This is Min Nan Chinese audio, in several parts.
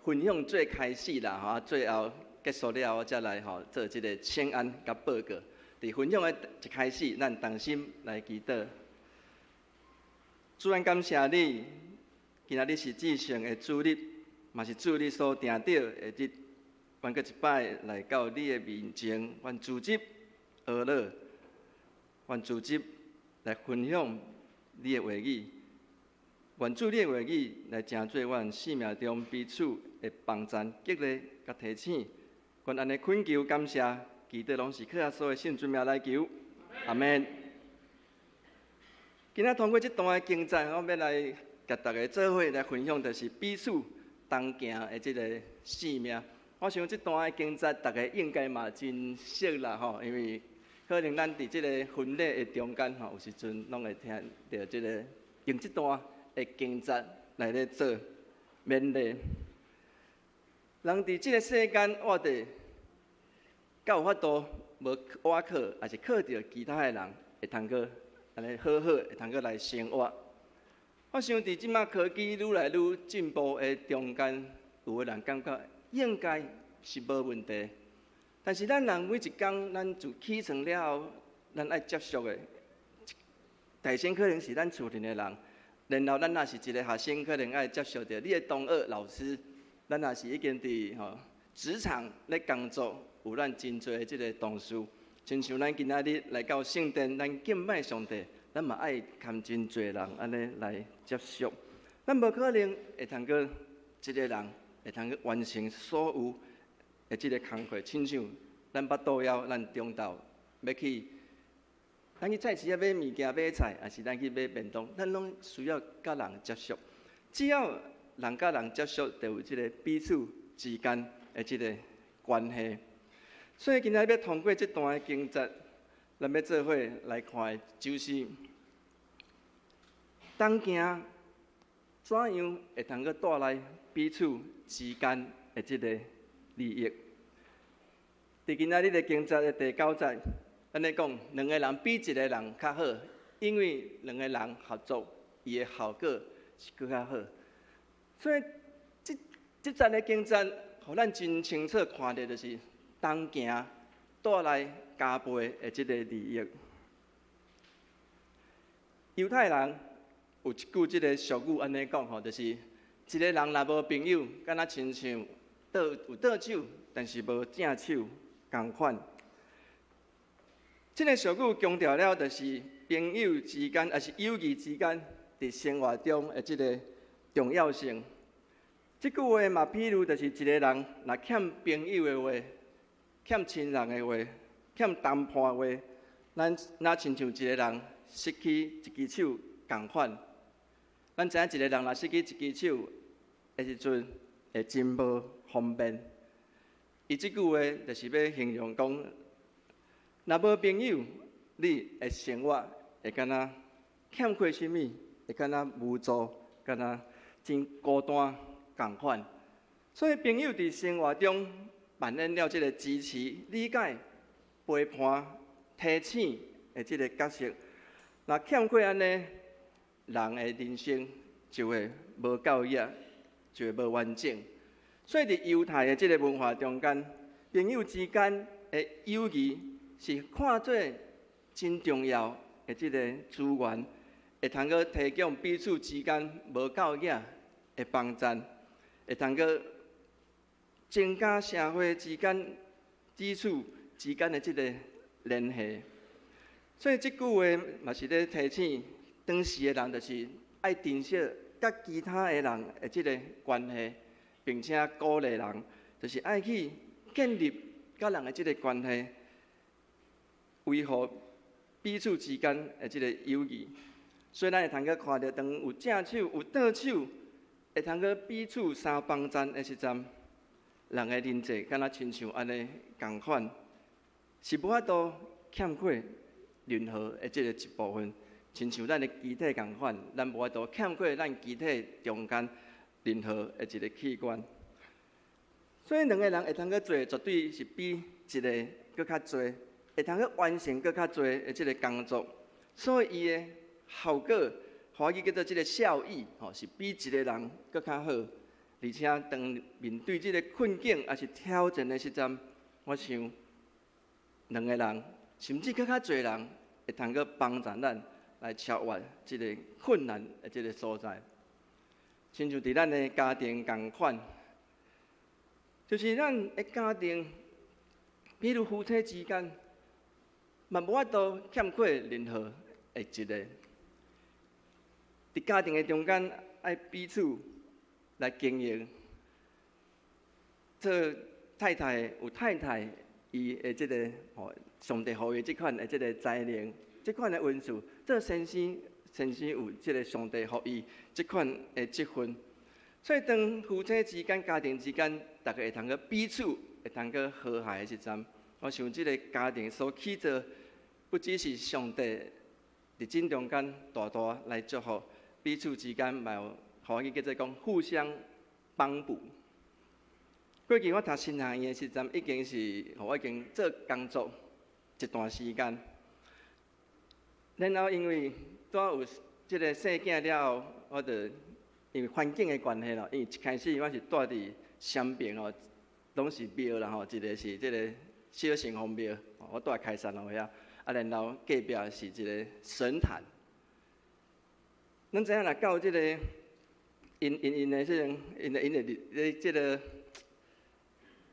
分享做開始啦，吼，最後結束了後，我才來吼做這个請安佮報告。佇分享的一開始，咱同心來祈禱。主，咱感謝你，今仔日是至聖的主日，嘛是主你所定著的日。阮閣一擺來到你的面前，阮組織學樂，阮組織來分享你的話語。願主你的話語來成做阮生命中彼此的幫贊、激勵佮提醒。阮按呢懇求感謝，祈禱攏是靠耶穌的聖尊名來求。阿門。今仔通過這段的經節，我欲來共大家做伙來分享，就是彼此同行的這个使命。我想這段的經節，大家應該嘛真熟啦吼，因為可能咱佇這个婚禮的中間吼，有時陣攏會聽著這个用這段的經節來咧做勉勵。人佇這个世間活著，敢有法度無倚靠，抑是靠著其他的人，會通閣按呢好好，會通閣來生活。我想佇這馬科技愈來愈進步的中間，有的人感覺應該是無問題。但是咱人每一工，咱自起床了後，咱愛接觸的，大先可能是咱厝裡的人，然後咱若是一个學生，可能愛接觸著你的同學、老師。咱若是已經佇吼職場咧工作，有咱真濟的這个同事。親像咱今仔日來到聖殿，咱敬拜上帝，咱嘛愛佮真濟人按呢來接觸。咱無可能會通閣一个人會通閣完成所有的這个工課。親像咱腹肚枵，咱中晝欲去，咱去菜市仔買物件、買菜，抑是咱去買便當，咱攏需要佮人接觸。只要人佮人接觸，就有這个彼此之間的這个關係。所以今仔日欲通過這段的經節，咱欲做伙來看的，就是同行怎樣會通閣帶來彼此之間的這个利益。佇今仔日的經節的第九節，按呢講，兩个人比一个人較好，因為兩个人合作，伊的效果是閣較好。所以，這這節的經節，予咱真清楚看著，就是同行帶來加倍的這个利益。猶太人有一句這个俗語按呢講吼，就是一个人若無朋友，敢若親像倒有倒手，但是無正手仝款。這个俗語強調了，就是朋友之間，抑是友誼之間，佇生活中的這个重要性。這句話嘛，譬如就是一个人若欠朋友的話，欠親人的話，欠同伴的話，咱若親像一个人失去一支手仝款。咱知影一个人若失去一支手的時陣，會真無方便。伊這句話就是欲形容講，若無朋友，你的生活會敢若欠缺啥物，會敢若無助，敢若真孤單仝款。所以朋友佇生活中扮演了這个支持、理解、陪伴、提醒的這个角色。若欠缺按呢，人的人生就會無夠額，就會無完整。所以佇猶太的這个文化中間，朋友之間的友誼是看做真重要的這个資源，會通閣提供彼此之間無夠額的幫贊，會通閣增加社會之間彼此之間的這个聯繫。所以這句話嘛是咧提醒當時的人，就是愛珍惜佮其他的人的這个關係，並且鼓勵人，就是愛去建立佮人的這个關係，維護彼此之間的這个友誼。所以咱會通閣看著，當有正手有倒手，會通閣彼此相幫贊的時陣，人的人際敢若親像按呢仝款，是無法度欠缺任何的這个一部分。親像咱的肢體仝款，咱無法度欠缺咱肢體中間任何的一个器官。所以兩个人會通閣做，絕對是比一个閣較濟，會通閣完成閣較濟的這个工作。所以伊的效果，華語叫做這个效益，吼，是比一个人閣較好。而且當面對這个困境抑是挑戰的時陣，我想兩个人，甚至閣較濟人，會通閣幫助咱來超越這个困難的這个所在。親像佇咱的家庭仝款，就是咱的家庭，比如夫妻之間，嘛無法度欠缺任何的一个。佇家庭的中間，愛彼此來經營。做太太有太太伊的這个吼，上帝予伊這款的這个才能，這款的恩賜。做先生，先生有這个上帝予伊這款的職分。所以當夫妻之間、家庭之間，逐家會通閣彼此會通閣和諧的時陣，我想這个家庭所起做，不只是上帝佇正中間大大來祝福，彼此之間嘛有，可以叫做講互相幫補。過去我讀神學院的時陣，已經是我已經做工作一段時間。然後因為拄有這个生囝了後，我就因為環境的關係咯，因為一開始我是住佇雙爿吼，攏是廟啦吼，一个是這个小城隍廟，我住開山路遐，啊，然後隔壁是一个神壇。咱知影若到這个𪜶𪜶𪜶的這種𪜶的𪜶的日，這个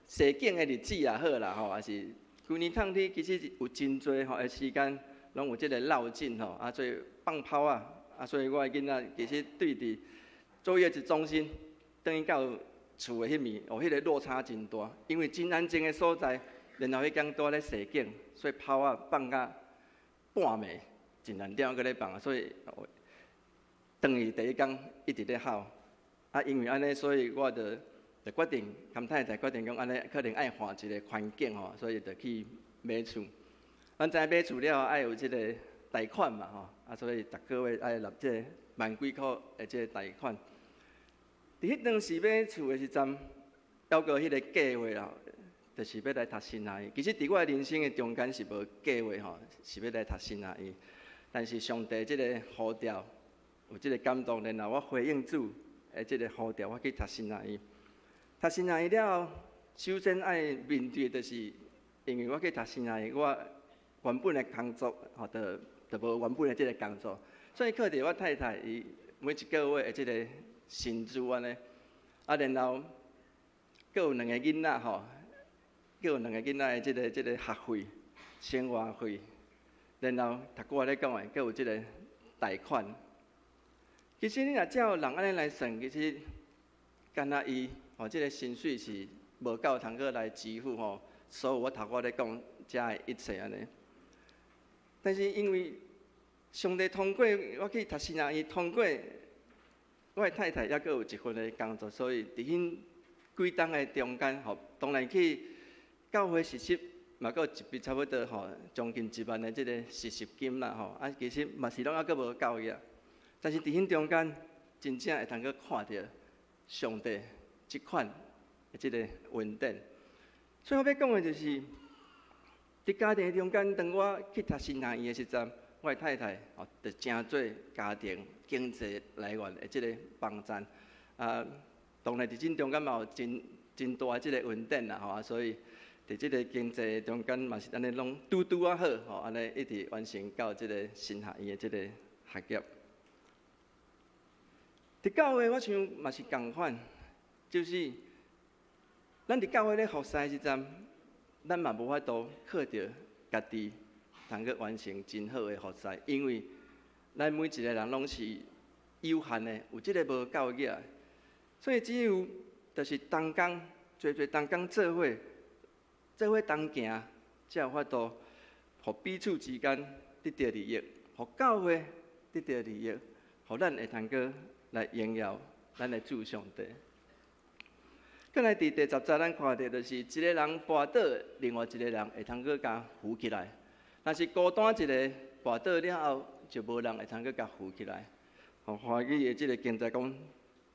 踅景的日子也好啦吼，抑是規年冬天其實有真濟吼的時間，攏有這个繞境吼，啊，做放炮啊，啊，所以我的囡仔其實對佇坐月子中心，轉去到厝的彼面，哦，彼个落差真大，因為真安靜的所在，然後彼工拄仔咧踅景，所以炮仔放甲半暝，一兩點閣咧放，所以轉去第一工一直咧哭，啊，因為按呢，所以我就就決定，佮太太決定講按呢，可能愛換一个環境吼，所以就去買厝。咱知影買厝了後愛有這个貸款嘛吼，啊，所以逐个月愛納這个萬幾箍的這个貸款。佇彼當時買厝的時陣，猶閣彼个計劃啦，就是欲來讀神學院。其實佇我的人生的中間是無計劃吼，是欲來讀神學院。但是上帝這个呼召，有這个感動，然後我回應主的這个呼召，我去讀神學院。讀神學院了後，首先愛面對的就是，因為我去讀神學院，我原本的工作吼，就就無原本的這个工作，所以靠著我太太伊每一个月的這个薪資按呢，啊，然後閣有兩个囡仔吼，閣有兩个囡仔的這个這个學費、生活費，然後頭拄仔咧講的，閣有這个貸款。其實你若照人按呢來算，其實敢若伊吼這个薪水是無夠通閣來支付吼，所有我頭拄仔咧講遮的一切按呢。但是因為上帝通過我去讀神學院，通過我的太太猶閣有一份的工作，所以佇彼幾冬的中間吼，當然去教會實習，嘛閣有一筆差不多吼，將近1萬的這个實習金啦吼，啊，其實嘛是攏猶閣無夠額。但是佇彼中間，真正會通閣看著上帝這款的這个恩典。所以我欲講的就是，佇家庭中間，當我去讀神學院的時陣，我的太太吼就成做家庭經濟來源的這个幫贊。啊，當然佇這中間嘛有真真大的這个恩典啦吼，啊，所以佇這个經濟中間嘛是按呢攏拄拄仔好吼，按呢一直完成到這个神學院的這个學業。佇教會，我想嘛是仝款，就是咱佇教會咧服侍時陣，咱嘛無法度靠著家己通閣完成真好的服侍，因為咱每一个人攏是有限的，有這个無夠額，所以只有就是同工，濟濟同工做伙，做伙同行，才有法度，予彼此之間得著利益，予教會得著利益，予咱會通閣來榮耀咱的主上帝。過來佇第10節，咱看著就是一个人跋倒，另外一个人會通閣共扶起來。若是孤單一个跋倒了後，就無人會通閣共扶起來。吼，華語的這个經節講，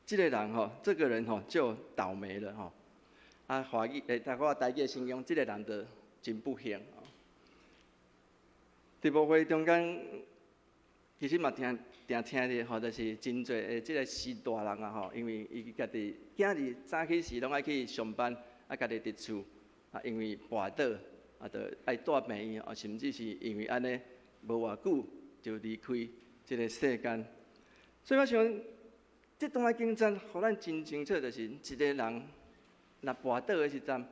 這个人吼，這个人吼就倒楣了吼。啊，華語誒，頭拄仔台語的聖經，這个人就真不幸。佇牧會中間，其實嘛定定聽著吼，就是真濟的這个序大人啊吼，因為伊家己囝兒早起時攏愛去上班，啊，家己佇厝啊，因為跋倒啊，就愛帶病院，啊，甚至是因為按呢無偌久就離開這个世間。所以我想，這段的經節，予咱真清楚，就是一个人若跋倒的時陣，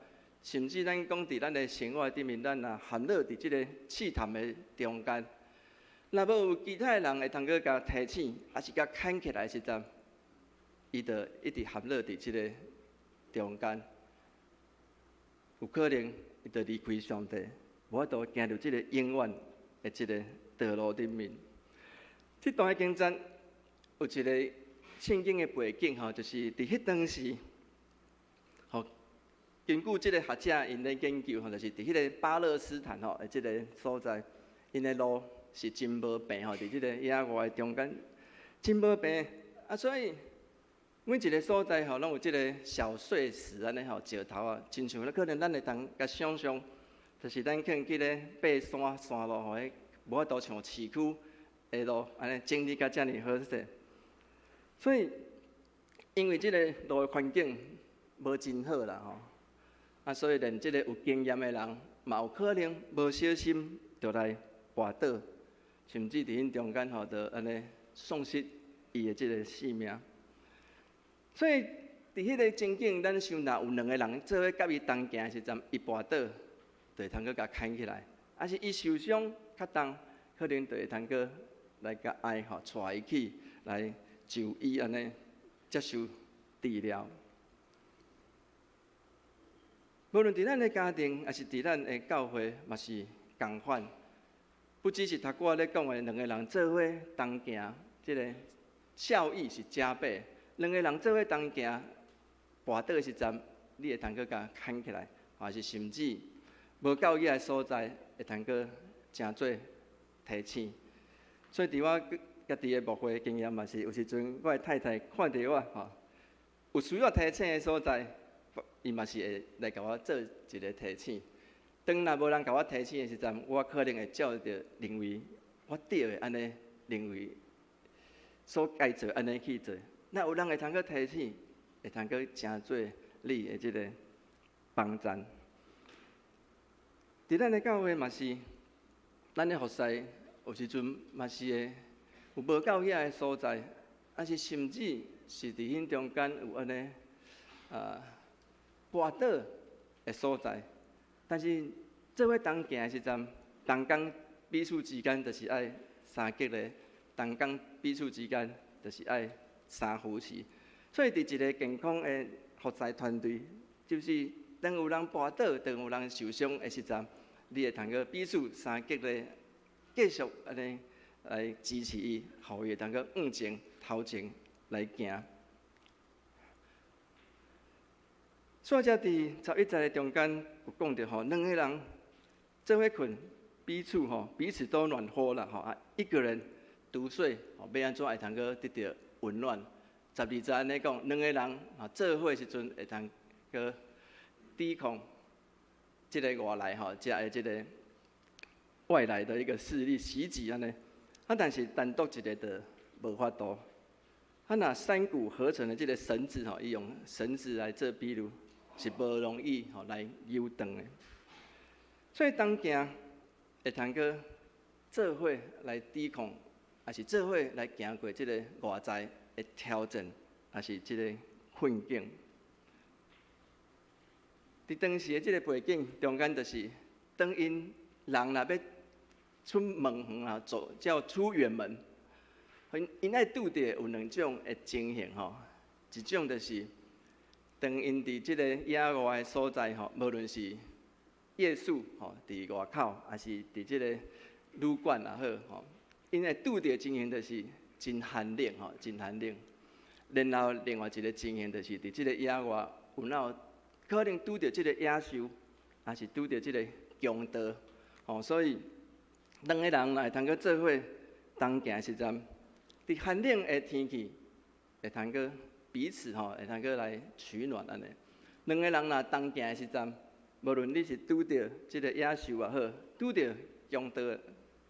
甚至咱講佇咱的生活頂面，咱若陷落佇這个試探的中間，若無有其他的人會通閣共提醒，抑是共牽起來的時陣，伊就一直陷落佇這个中間，有可能伊就離開上帝，無法度行入這个永遠的這个道路頂面。這段的經節有一个聖經的背景吼，就是佇彼當時，吼，根據這个學者𪜶咧研究吼，就是佇彼个巴勒斯坦吼的這个所在，𪜶的路是真無平吼，佇這个野外的中間真無平啊，所以每一个所在吼，攏有這个小碎石按呢吼，石頭啊，親像可能咱會當共想象，就是咱可能去咧爬山山路吼，彼無法度像市區的路按呢整理甲遮爾好勢。所以，因為這个路的環境無真好啦吼，啊，所以連這个有經驗的人嘛有可能無小心就來跋倒，甚至佇𪜶中間吼，就按呢喪失伊的這个性命。所以，佇彼个情景，咱想若有兩个人做伙佮伊同行的時陣，伊跋倒，就會通閣共牽起來；抑是伊受傷較重，可能就會通閣來共愛吼，帶伊去來就醫按呢接受治療。無論佇咱的家庭，抑是佇咱的教會，嘛是仝款。不只是頭拄仔咧講的兩个人做伙同行，這个效益是加倍。兩个人做伙同行，跋倒的時陣，你會通閣共牽起來，抑是甚至無夠額的所在，會通閣成做提醒。所以佇我家己的牧會經驗嘛是，有時陣我的太太看著我吼，有需要提醒的所在，伊嘛是會來共我做一个提醒。當若無人共我提醒的時陣，我可能會照著認為我對的按呢，認為所該做按呢去做。若有人會通閣提醒，會通閣成做你的這个幫贊。佇咱的教會嘛是，咱的服侍有時陣嘛是會有無夠遐的所在，抑是甚至是佇𪜶中間有按呢跋倒的所在。但是做伙同行的時陣，同工彼此之間就是愛相激勵，同工彼此之間就是愛相扶持。所以佇一个健康的服侍團隊，就是當有人跋倒，當有人受傷的時陣，你會通閣彼此相激勵，繼續按呢來支持伊，予伊會通閣向前頭前來行。所以才佇11節的中間有講著吼，兩个人做伙睏，彼此吼彼此都暖和啦吼啊，一個人獨睡吼，欲按怎會通閣得著溫暖？12節按呢講，兩个人啊做伙時陣會通閣抵抗這个外來吼，遮的這个外來的一個勢力襲擊按呢。啊，但是單獨一个就無法度。啊，若三股合成的這个繩子吼，伊用繩子來做比喻，是無容易吼來扭斷的。所以同行會通閣做伙來抵抗，抑是做伙來行過這个外在的挑戰，抑是這个困境。佇當時的這个背景中間，就是當𪜶人若欲出門園啊，走叫出遠門，𪜶愛拄著有兩種的情形吼，一種就是當𪜶佇這个野外的所在吼，無論是夜宿吼，佇外口，抑是佇這个旅館也好吼，𪜶會拄著情形就是真寒冷吼，真寒冷。然後另外一个情形就是佇這个野外有哪有可能拄著這个野獸，抑是拄著這个強盜吼，所以兩个人若會通閣做伙同行的時陣，佇寒冷的天氣會通閣彼此吼，會通閣來取暖按呢。兩个人若同行的時陣，無論你是拄著這个野獸也好，拄著強盜，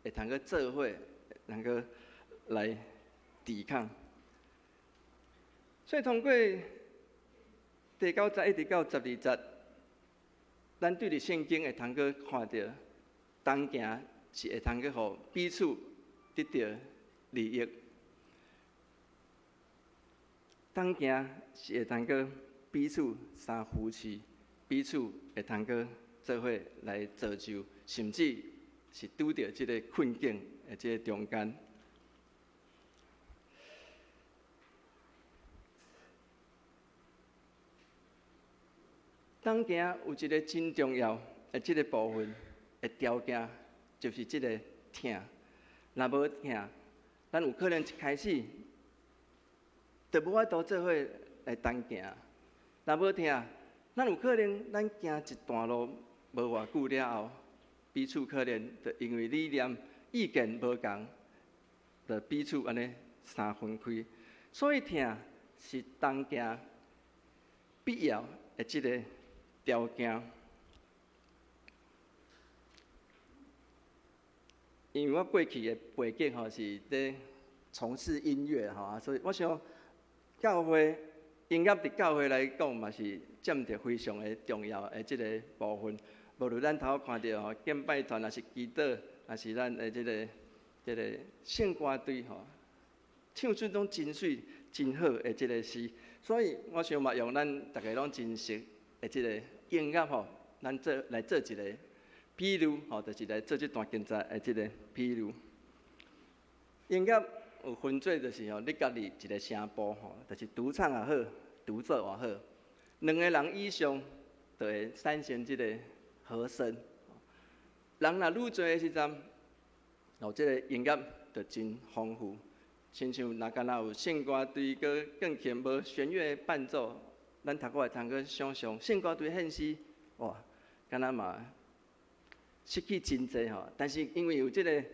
會通閣做伙，能夠來抵抗。所以通過第九節一直到12節，咱對佇聖經會通閣看著，同行是會通閣予彼此得著利益，同行是會通閣彼此相扶持，彼此會通閣做伙來造就，甚至是拄著這个困境的這个中間。同行有一个真重要的這个部分的條件，就是這个疼。若無疼，咱有可能一開始就無法度做伙來同行。若無疼，咱有可能咱行一段路無偌久了後，彼此可能就因為理念、意見無仝，就彼此按呢相分開。所以疼是同行必要的這个條件。因為我過去的背景吼是咧從事音樂吼，所以我想教會音樂佇教會來講嘛是佔著非常的重要的這个部分。無論咱頭看著吼敬拜團，抑是祈禱，抑是咱的這个聖歌隊吼，唱出攏真媠、真好的這个詩。所以我想嘛用咱逐家攏真熟的這个音樂吼，咱做來做一个比喻吼，就是來做這段經節的這个比喻。音樂有分做就是吼，你家己一个聲部吼，就是獨唱也好，獨奏也好，兩个人以上就會產生這个和聲。人若愈濟的時陣，哦，這个音樂就真豐富。親像若敢若有聖歌隊閣鋼琴無弦樂伴奏，咱頭殼會通閣想像聖歌隊獻詩，哇，敢若嘛失去真濟吼。但是因為有這个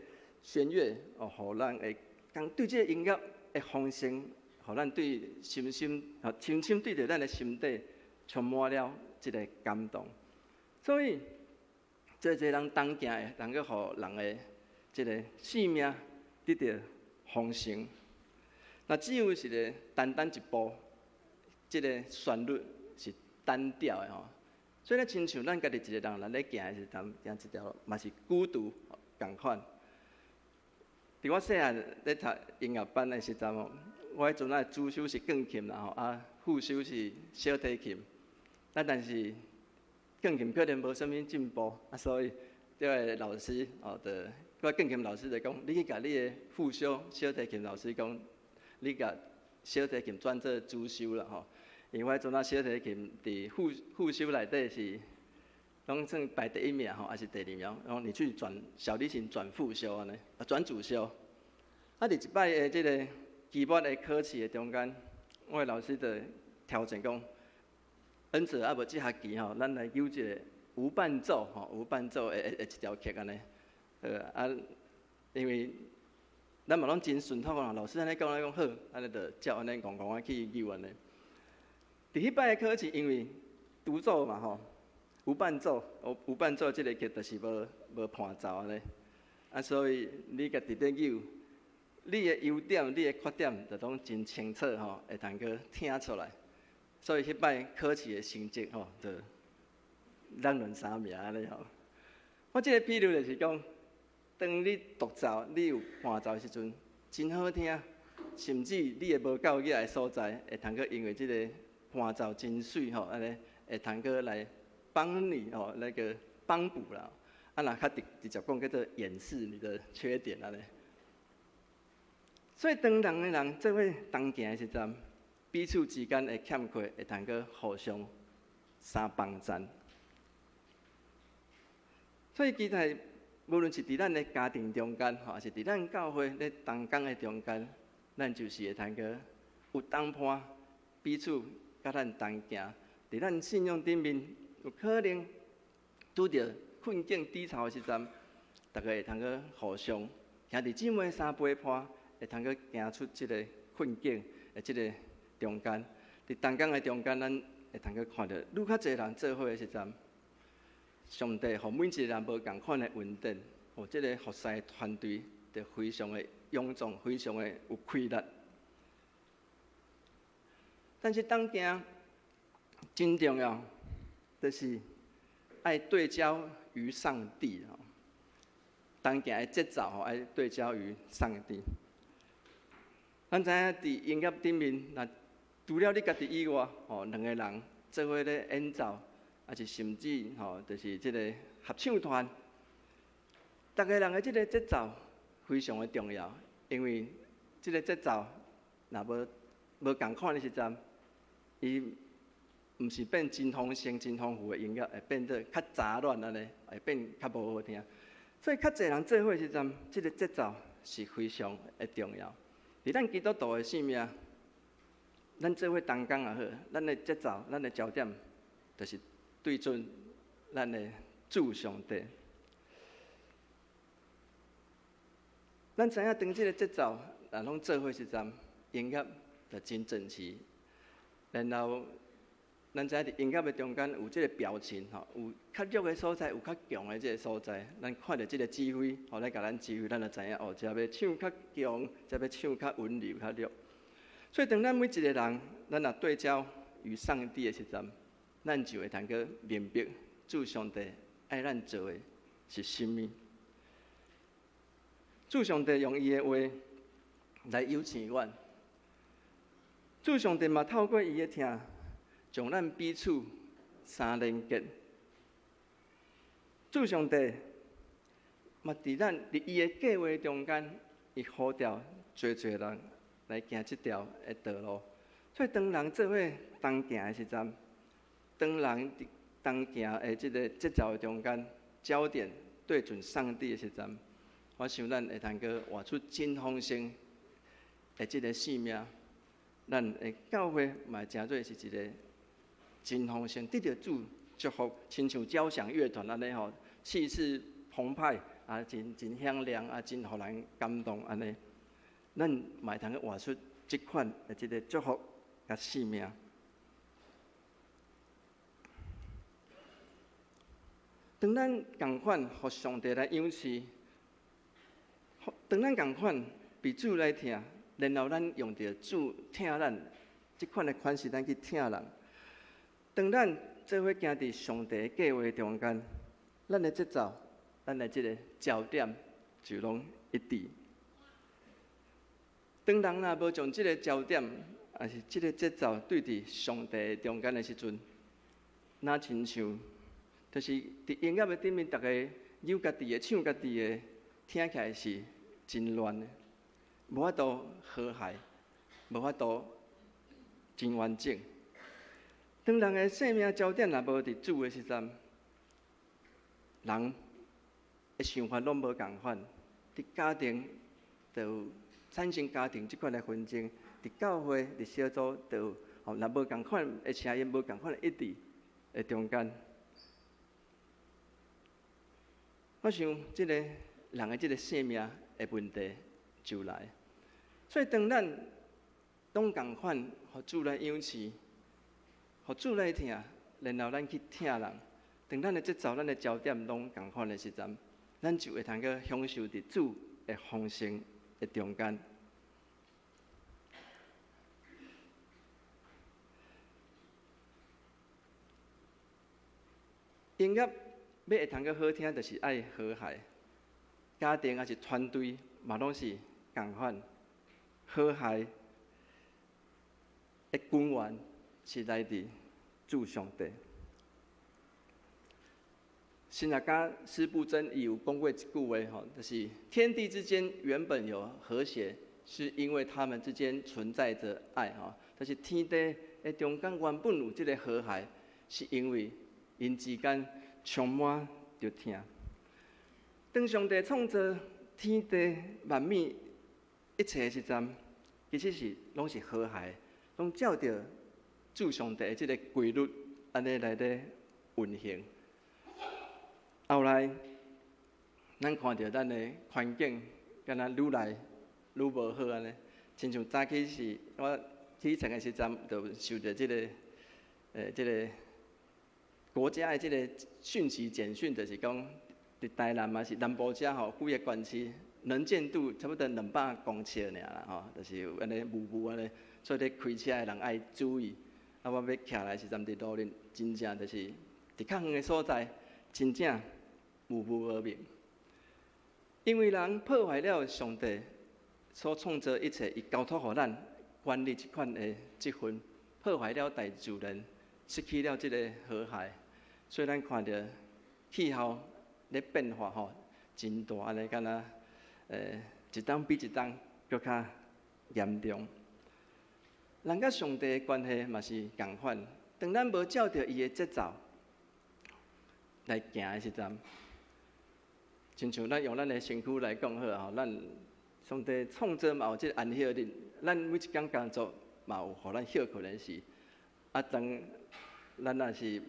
弦樂哦，予咱會講對這个音樂的豐盛，予咱對深深吼深深對著咱的心底充滿了這个感動。所以，濟濟人同行的，能夠予人的這个生命得著豐盛。若只有一个單單一部，這个旋律是單調的吼。所以，咱親像咱家己一个人來咧行的時陣，行一條路嘛是孤獨仝款。佇我細漢咧讀音樂班的時陣吼，我彼陣仔主修是鋼琴啦吼，啊副修是小提琴。啊，但是鋼琴可能無啥物進步，啊，所以這个老師哦，就我鋼琴老師就講，你去共你的副修小提琴老師講，你共小提琴轉做主修啦吼。因為我彼陣仔小提琴佇副修內底是攏算排第一名吼，抑是第二名？然後你去轉小提琴轉副修按呢，啊轉主修。啊，佇一擺的這个期末的考試的中間，我的老師就挑戰講，恩澤啊無這學期吼，咱來扭一个無伴奏吼，無伴奏的一條曲按呢。啊，因為咱嘛攏真順暢啊，老師按呢講，咱講好，按呢就照按呢戇戇仔去扭按呢。佇彼擺的考試，因為獨奏嘛吼，無伴奏，無伴奏這个曲就是無伴奏按呢，啊，所以你家己佇咧扭，你的優點、你的缺點，就攏真清楚吼，會通閣聽出來。所以彼擺考試的成績吼，就咱兩三名按呢吼。我這个比喻就是講，當你獨奏、你有伴奏的時陣，真好聽，甚至你的無夠額的所在，會通閣因為這个伴奏真媠吼，按呢會通閣來幫你吼，那個幫補啦。啊，若較直接講叫做掩飾你的缺點按呢。所以當兩个人做伙同行的時陣，彼此之間的欠缺會通閣互相相幫贊。所以其實無論是佇咱的家庭中間，吼，抑是佇咱教會咧同工的中間，咱就是會通閣有同伴，彼此佮咱同行。佇咱信仰頂面，有可能拄著困境低潮的時陣，逐家會通閣互相兄弟姊妹相陪伴，會通閣行出這个困境的這个中間。佇同工的中間，咱會通閣看著愈較濟人做伙的時陣，上帝予每一个人無仝款的恩典，予這个服侍團隊就非常的勇壯，非常的有氣力。但是同行真重要，就是愛對焦於上帝吼。同行的節奏吼，愛對焦於上帝。咱知影佇音樂頂面，若除了你家己以外，吼，兩个人做伙咧演奏，抑是甚至吼，就是這个合唱團，逐个人的這个節奏非常的重要，因為這个節奏若無仝款的時陣，伊毋是變真豐盛、真豐富的音樂，會變做較雜亂按呢，會變較無好聽。所以較濟人做伙時陣，這个節奏是非常的重要。佇咱基督徒的生命，咱做伙同工也好，咱的節奏、咱的焦點，就是對準咱的主上帝。咱知影當這个節奏若攏做伙時陣，音樂就真整齊。然後，咱知影佇音樂的中間有這个表情吼，有較弱的所在，有較強的這个所在。咱看著這个指揮，吼來共咱指揮，咱就知影哦，這欲唱較強，這欲唱較溫柔、較弱。所以，當咱每一个人，咱若對焦於上帝的時陣，咱就會通閣明白主上帝愛咱做的是啥物。主上帝用伊的話來養飼阮，主上帝嘛透過伊的疼，將咱彼此相連結。主上帝嘛佇咱佇伊的計畫中間，伊呼召濟濟人來行這條的道路。所以當人做伙同行的時陣，當人佇同行的這個節奏的中間，焦點對準上帝的時陣，我想咱會通閣活出真豐盛的這个生命。咱的教會嘛會成做是一个真豐盛，得著主祝福，親像交響樂團按呢吼，氣勢澎湃啊，真真響亮啊，真予人感動按呢。咱嘛會通閣活出這款的這个祝福佮生命。當咱仝款予上帝來養飼，當咱仝款被主來疼，然後咱用著主疼咱這款的款式，咱去疼人。當咱做伙行佇上帝的計畫中間，咱的節奏、咱的這个焦點就攏一致。當人若無將這个焦點，抑是這个節奏對佇上帝中間的時陣，若親像就是佇音樂的頂面，逐个扭家己的、唱家己的，聽起來是真亂的，無法度和諧，無法度真完整。當人的生命焦點若無佇主的時陣，人的想法攏無仝款，佇家庭就有產生家庭這款的紛爭，佇教會、佇小組就有吼，若無仝款的聲音，無仝款的一致的中間，我想這个人的這个生命的問題就來。所以當咱攏仝款，予主來養飼，予主來疼，然後咱去疼人。當咱的節奏、咱的焦點攏仝款的時陣，咱就會通閣享受佇主的豐盛的中間。音樂欲會通閣好聽，就是愛和諧。家庭抑是團隊嘛，攏是仝款和諧的根源是來自主上帝。神學家司布真伊有講過一句話吼，就是天地之間原本有和諧，是因為他們之間存在著愛吼。就是天地的中間原本有這个和諧，是因為𪜶之間充滿著疼。當上帝創造天地萬物一切的時陣，其實是攏是和諧，攏照著主上帝的這个規律按呢來咧運行。後來，咱看著咱的環境，敢若愈來愈無好按呢。親像早起時，我起床的時陣，就收著這个國家的這个訊息簡訊，就是講，佇台南嘛是南部遮吼，幾个縣市能見度差不多200公尺爾啦吼，就是有按呢霧霧按呢，所以咧開車的人愛注意。啊，我欲徛來時陣佇路面，真正就是佇較遠的所在，真正霧霧無明。因為人破壞了上帝所創造一切，伊交託予咱管理這款的職分，破壞了大自然，失去了這个和諧，所以咱看著氣候咧變化吼，真大，按呢敢若一冬比一冬閣較嚴重。人佮上帝的關係嘛是仝款，當咱無照著伊的節奏來行的時陣，親像咱用咱的身軀來講好吼，咱上帝創造嘛有這个安息日，咱每一工工作嘛有予咱歇睏的時。啊，當咱若是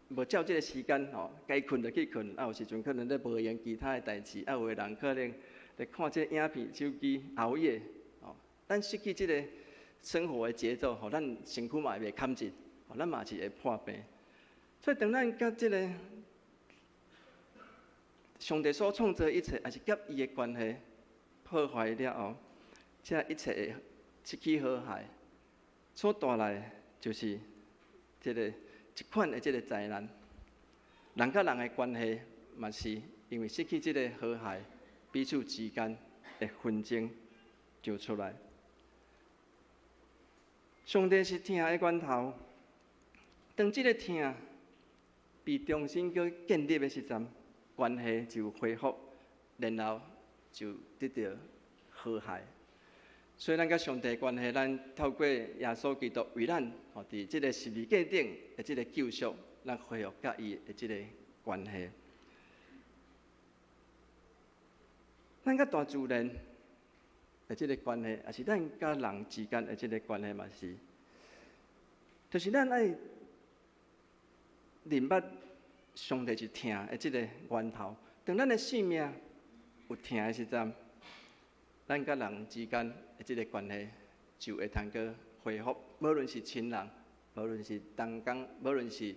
無照這个時間吼，該睏就去睏，啊有時陣可能咧無閒其他的代誌，啊有的人可能咧看這個影片、手機熬夜，吼，咱失去這个生活的節奏，予咱身軀嘛會袂堪得，予咱嘛是會破病。所以當咱佮這个上帝所創造一切，抑是佮伊的關係破壞了後，這一切會失去和諧，所帶來的就是這个一款的這个災難。人佮人的關係嘛是因為失去這个和諧，彼此之間的紛爭就出來。上帝是疼的源頭，當這个疼被重新閣建立的時陣，關係就恢復，然後就得著和諧。所以，咱佮上帝關係，咱透過耶穌基督為咱，吼，佇這个十字架頂的這个救贖，咱恢復佮伊的這个關係。咱佮大自然的這个關係，抑是咱佮人之間的這个關係嘛是，就是咱愛認捌上帝是疼的這个源頭。當咱的生命有疼的時陣，咱佮人之間的這个關係就會通閣恢復。無論是親人，無論是同工，無論是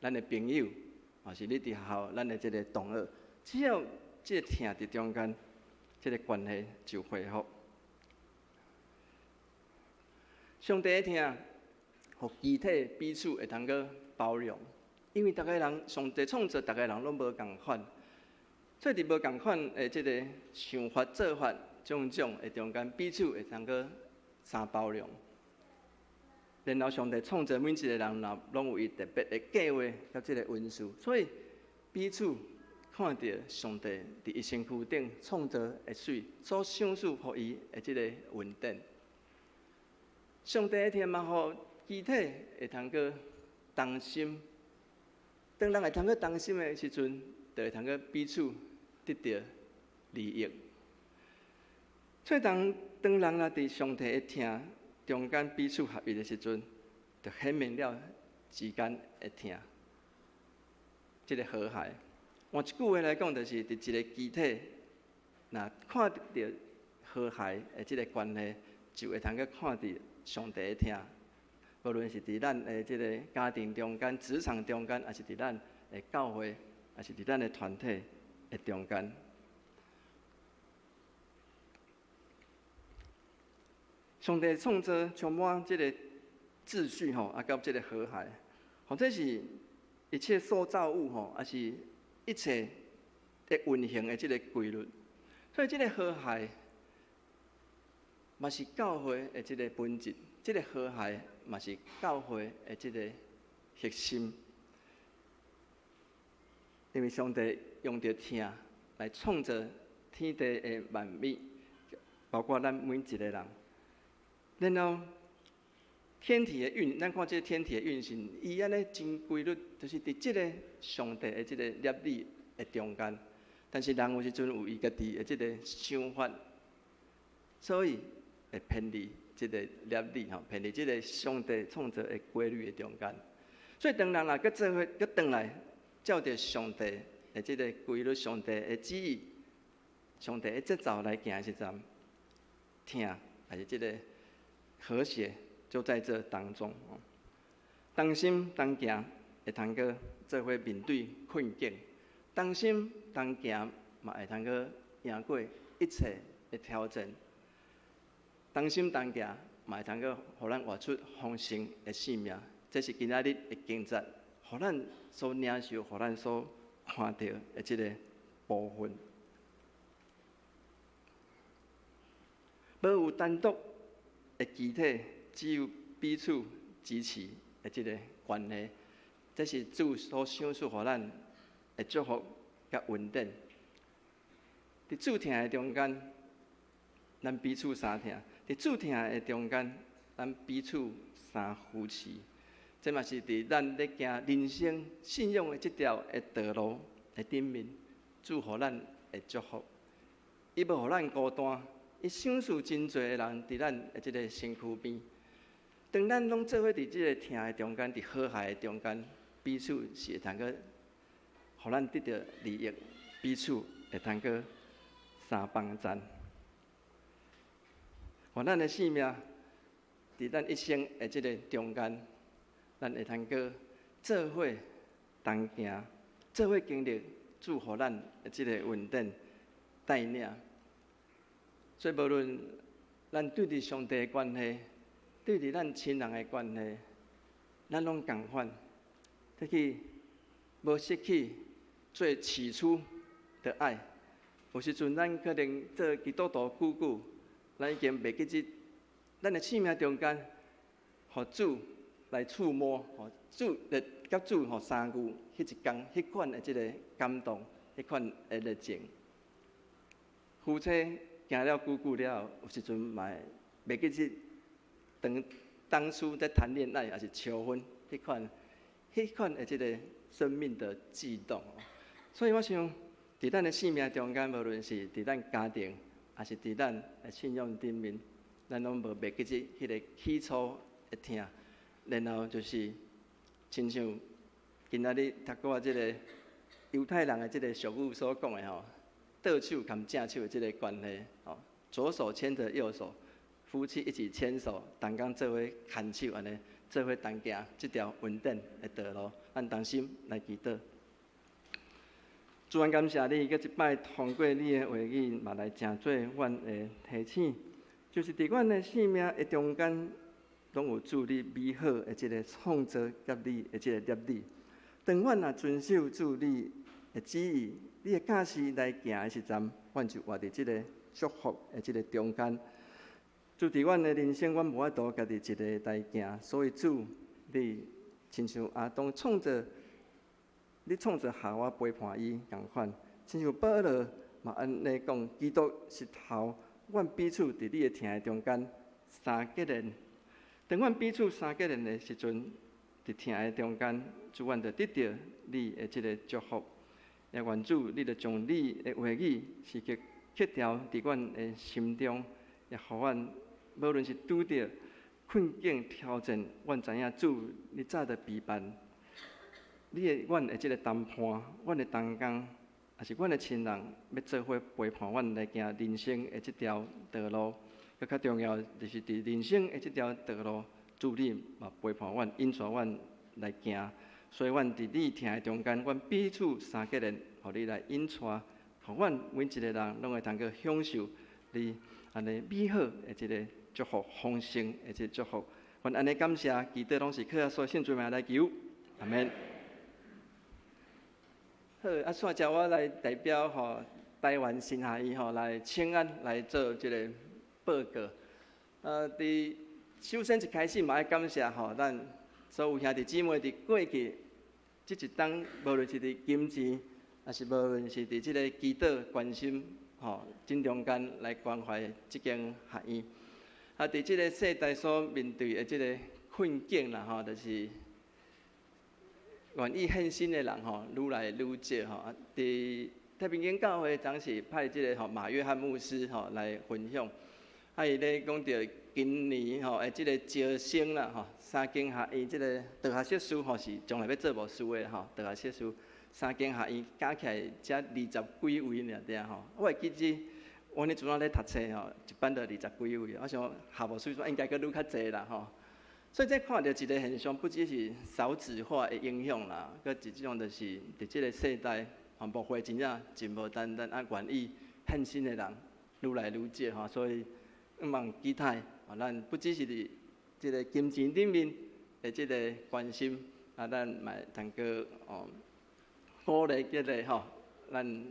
咱的朋友，抑是你佇學校咱的這个同學，只要這个疼佇中間，這个關係就恢復。上帝的疼，予肢體彼此會通閣包容，因為逐个人上帝創造，逐个人攏無仝款，所以佇無仝款的這个想法做法種種的中間，彼此會通閣相包容。然後上帝創造每一個人，若攏有伊特別的計劃佮這个恩賜，所以彼此看著上帝佇伊身軀頂創造的媠，所賞賜予伊的這个恩典。上帝的疼嘛，予肢體會通閣同心。當人會通閣同心的時陣，就會通閣彼此得著利益。所以當當人若佇上帝的疼中間彼此合一的時陣，就顯明了之間的疼，這个和諧。換一句話來講，就是佇一個肢體，若看著和諧的這个關係，就會通閣看著上帝的疼。無論是佇咱的這个家庭中間、職場中間，抑是佇咱的教會，抑是佇咱的團體的中間。上帝創造充滿這个秩序吼，啊，佮這个和諧，或者是一切受造物吼，抑是一切的運行的這个規律。所以這个和諧嘛是教會的這个本質，這个和諧嘛是教會的這个核心。因為上帝用著疼來創造天地的萬物，包括咱每一个人。然後天體的運，咱看這个天體的運行，伊按呢真規律，就是佇這个上帝的這个律例的中間。但是人有時陣有伊家己的這个想法，所以會偏離這个律例吼，偏離這个上帝創造的規律的中間。所以當人若閣做伙，閣轉來照著上帝的這个規律、上帝的旨意、上帝的節奏來行的時陣，疼抑是這个和諧就在這當中。同心同行會通閣做伙面對困境，同心同行嘛會通閣贏過一切的挑戰，同心同行，嘛會通閣予咱活出豐盛的生命。這是今仔日的經節，予咱所領受、予咱所看著的這个部分。無有單獨的肢體，只有彼此支持的這个關係。這是主所賞賜予咱的祝福佮恩典。佇主疼的中間，咱彼此相疼；佇主疼的中間，咱彼此相扶持。這嘛是佇咱咧行人生信仰的這條的道路的頂面，主予咱的祝福。伊無予咱孤單，伊賞賜真濟的人佇咱的這个身軀邊。當咱攏做伙佇這个疼的中間，佇和諧的中間，彼此是會通閣予咱得著利益，彼此會通閣相幫贊。予咱的生命佇咱一生的這个中間，咱會通閣做伙同行，做伙經歷主予咱的這個恩典帶領。所以無論咱對佇上帝的關係，對佇咱親人的關係，咱攏仝款，得去無失去最起初的愛。有時陣咱可能做基督徒久久，咱已經袂記得咱的生命中間，予主來觸摸，予主來佮主予相遇，彼一工，彼款的這个感動，彼款的熱情。夫妻行了久久了後，有時陣嘛會袂記得當初在談戀愛，抑是求婚，彼款的這个生命的悸動。所以我想，佇咱的生命中間，無論是佇咱家庭，抑是佇咱的信仰頂面，咱攏無袂記得彼个起初的疼。然後就是親像今仔日讀過這个猶太人的這个俗語所講的吼，倒手共正手的這个關係，吼，左手牽著右手，夫妻一起牽手，同工做伙牽手按呢，做伙同行這條恩典的道路，咱同心來祈禱。主，阮感謝你，閣一擺通過你的話語，嘛來成做阮的提醒，就是佇阮的生命的中間，攏有主你美好的這个創造佮你的這个立意。當阮若遵守主你的旨意，你的教示來行的時陣，阮就活佇這个祝福的這个中間。主，佇阮的人生，阮無法度家己一个來行，所以主，你親像亞當創造，你創造夏娃陪伴伊仝款，親像保羅嘛按呢講，基督是頭，阮彼此佇你的疼的中間相結連。當阮彼此相結連的時陣，佇疼的中間，主，阮就得著你的這个祝福。也願主，你就將你的話語時刻刻牢佇阮的心中，也予阮無論是拄著困境挑戰，阮知影主，你早就備辦。你的阮的這个同伴，阮的同工，抑是阮的親人，欲做伙陪伴阮來行人生的這條道路。閣較重要，就是佇人生的這條道路，主你嘛陪伴阮，引帶阮來行。所以，阮佇你疼的中間，阮彼此相結連，予你來引帶，予阮每一个人攏會通閣享受你按呢美好的這个祝福，豐盛的這个祝福。阮按呢感謝，祈禱攏是靠耶穌聖主名來求，阿們。好，啊，煞接我來代表吼台灣神學院吼來請安來做這个報告。佇首先一開始嘛愛感謝吼咱所有兄弟姊妹佇過去這一冬，無論是佇金錢，抑是無論是佇這个祈禱關心吼，真中間來關懷這間學院。啊，佇這个世代所面對的這个困境啦吼，就是願意獻身的人吼，愈來愈少吼。啊，佇太平間教會當時派這个吼馬約翰牧師吼來分享，啊，伊咧講著今年吼的這个招生啦吼，三間學院這个大學碩士吼是將來欲做牧師的吼，大學碩士三間學院加起來才二十幾位爾爾吼。我會記得，阮彼陣仔咧讀冊吼，一班就二十幾位，我想學牧師應該閣愈較濟啦吼。所以這看著一个現象，不只是少子化的影響啦，閣一種就是佇這个世代，牧會真正真無單單啊，願意獻身的人愈來愈少吼，所以向望期待，咱不只是佇這个金錢頂面的這个關心，啊，咱嘛會通閣哦鼓勵這个吼，咱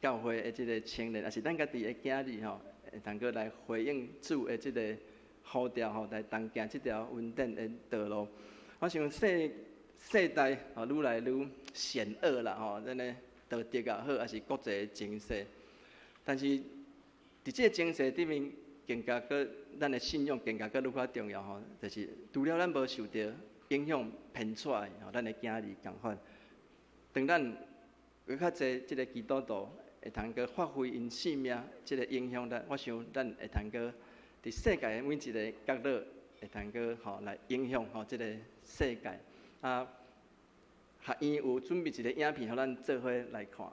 教會的這个青年，抑是咱家己的囝兒吼，會通閣來回應主的這个呼召吼，來同行這條恩典的道路。我想世世代吼愈來愈險惡啦吼，真的道德也好，抑是國際的情勢。但是佇這个情勢頂面，更加閣咱的信仰更加閣愈較重要吼，就是除了咱無受著影響騙出來吼，咱的囝兒仝款。當咱閣較濟這个基督徒會通閣發揮𪜶性命這个影響力，我想咱會通閣佇世界的每一个角落會通閣吼來影響吼這个世界。啊，學院有準備一个影片，予咱做伙來看。